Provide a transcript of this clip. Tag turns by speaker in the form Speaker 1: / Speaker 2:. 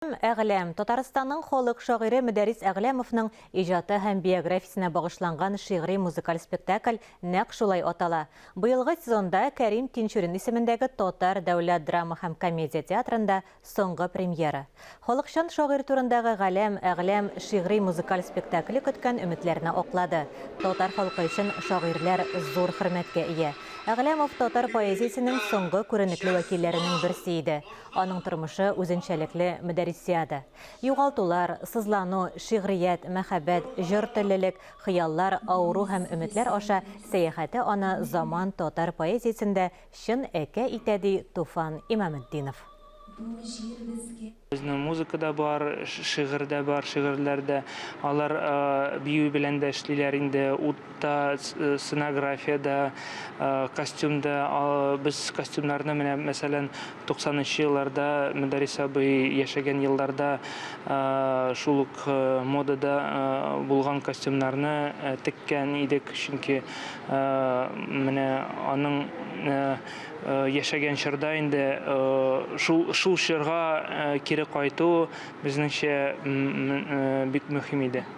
Speaker 1: Әгъләм, Татарстанның халык шагыйре Мөдәррис Әгъләмовның иҗаты һәм биографиясенә багышланган шигъри-музыкаль спектакль нәкъ шулай атала. Быелгы сезонда Кәрим Тинчурин исемендәге Татар дәүләт драма һәм комедия театрында соңгы премьера. Халыкчан шагыйрь турындагы Галәм, Әгъләм шигъри-музыкаль спектакле көткән өметләрне аклады. Татар халкы өчен шагыйрьләр зур хөрмәткә ия. Әгъләмов татар поэзиясенең соңгы күренекле вәкилләренең берсе иде. Аның тормышы үзенчәлекле мөдәрриссиада. Югалтулар, сызлану, шигърият, мәхәббәт, җор теллелек, хыяллар, авыру һәм өметләр аша сәяхәте аны заман татар поэзиясендә чын әкә итә, ди Туфан Имаметдинов.
Speaker 2: Безнең музыка да бар, шигырь дә бар, шигырьләр дә. Алар бию белән дә эшлиләр инде, утта, сценографиядә, костюмда. Без костюмнарны менә, мәсәлән, 90 нчы елларда Мөдәррис абый яшәгән елларда шул ук модада булган костюмнарны теккән идек, чөнки менә аның яшәгән чорда инде шул шул чорга кире кайту безнеңчә бик мөһим иде.